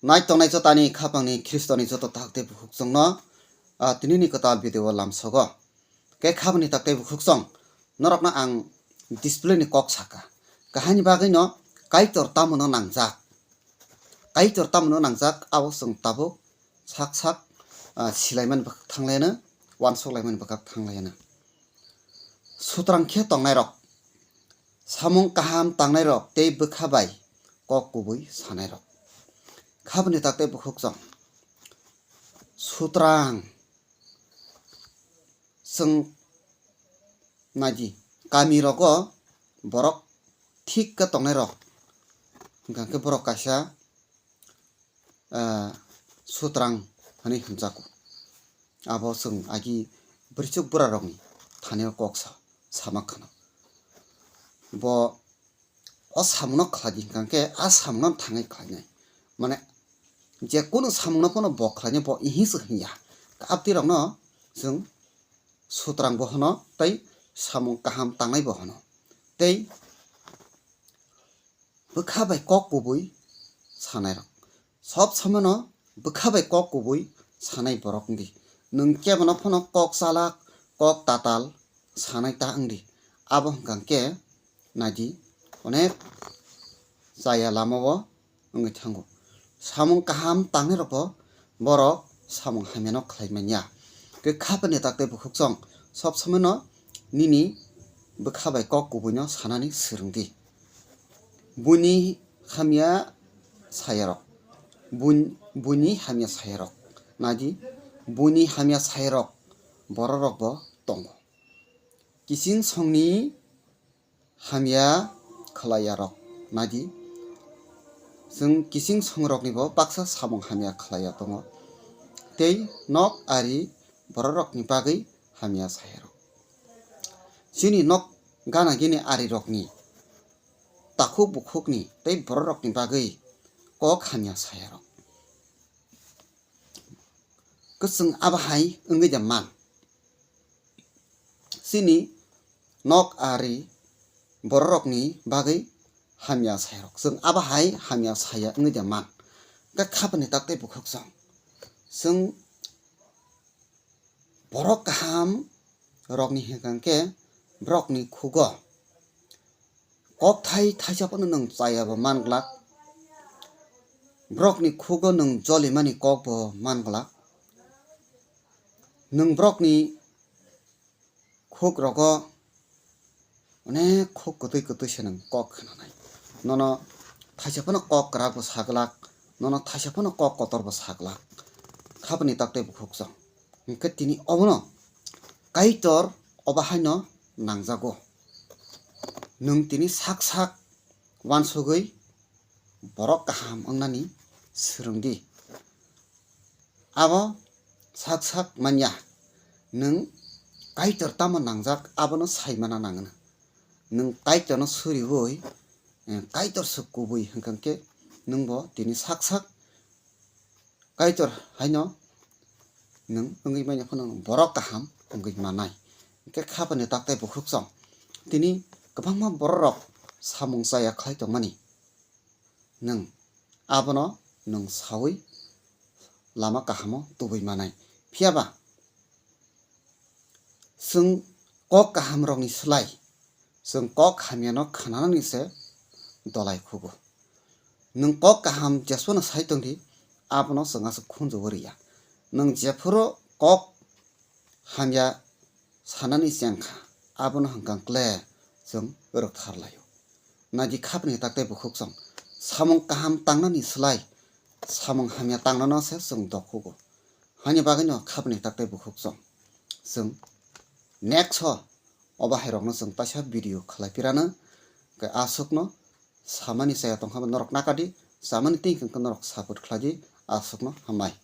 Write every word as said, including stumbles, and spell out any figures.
Nai tongnai jotani khapangni Khristoni joto tak tei bukhukchongno, ah, tinini kwtal video o lamsogo. Khe khabani tak tei bukhukchong, norokno ang display ni kok saka. Kahaini bagwino Kaitor tamono nangjak. Kaitor tamono nangjak, abo chwng tabuk sak sak, ah, silaimani bwkhak thanglayana, uansuklaimani bwkhak thanglayana. Sutrang khe tongnairok, samung kaham tangnairok tei bwkha bai kok kubui sanairok. Khabani tak tei bukhukchong, sutrang chwng naidi, kami rogo borok thik khe tongnai rok, hwnkha khe borok kaisa, ah, sutrang hinwi hwnjago. Abo chwng agi bwrwichuk bwra rokni thani o kok sa, sama khwno. Bo o samungno khlai di hwnkha khe a samungno thangwi khlainai. Mane je kunu samungno phano bo khlainai, bo ihi se hinya. Abtwi rokno chwng sutrang bo hwno tei samung kaham tangnai bo hwno. Tei bwkha bai kok kubui sanairok. Sob somono bwkha bai kok kubui sanai borok wngdi. Nwng kebono phano kok chalak, kok tatal sanai ta wngdi. Abo hwnkha khe naidi, onek chaya lamao wngwi thango. Samung kaham tangnairokbo borok samung hamyano khlai manya. Khe khabani tak tei bukhukchong, sob somono nini bwkha bai kok kubuino sanani swrwngdi. Buini hamya sayarok, buin-, buini hamya sayarok, naidi, buini hamya sayarok bororokbo tongo. Kiching songni hamya khlaiyarok, naidi, chwng kiching songrokni bo baksa samung hamya khlaiya tongo, tei nok ari bororokni bagwi hamya sayarok. Chini nok gana gini arirokni, takhuk bukhukni tei bororokni bagwi kok hamya sayarok. Kwchwng abo hai wngwi da man? Chini nok ari bororokni bagwi hamya sayarok. Chwng abo hai hamya saya wngwi da man? Khe khabani tak tei bukhukchong, chwng borok kaham rokni hwnkha khe borokni khugo kokthai thaisa phano nwng chaya bo man glak. Borokni khugo nwng jolimani kok bo man glak. Nwng borokni khuk rogo onek khuk kwtwi kwtwi se nwng kok khwnanai. Nono thaisa phano kok kwrak bo sa glak, nono thaisa phano kok kotor bo sa glak. Khabani tak tei bukhukchong. Hwnkhe tini obono Kaitor obo haino nangjago. Nwng tini sak sak uansugwi borok kaham wngnani swrwngdi. Abo sak sak manya, nwng Kaitor tamo nangjak, abono saimana nangwna. Nwng Kaitorno suriui, eh, Kaitor se kubui hwnkha khe nwngbo tini sak sak Kaitor haino nwng wngwi manya phano borok kaham wngwi manai. Hwnkhe khabani tak tei bukhukchong, tini kwbangma bororok samung chaya khlai tongmani. Nwng abono nwng saui lama kahamo tubui manai. Phiyaba chwng kok kahamrokni slai chwng kok hamyano khwnanani se dolai khugo. Nwng kok kaham jeswano sai tongdi, abono chwng aswk khunjugo riya. Nwng jephuru kok hamya sanani chengkha, abono hwnkha kle chwng rwktharlaio. Naidi khabni tak tei bukhukchong, samung kaham tangnani slai samung hamya tangnano se chwng dokhugo. Hani bagwino khabni tak tei bukhukchong, chwng next o obo hairokno chwng taisa video khlai pirano, khe aswkno samani chaya tongkha norok nakadi, samani tei hwnkhe norok support khlaidi, aswkno hambai.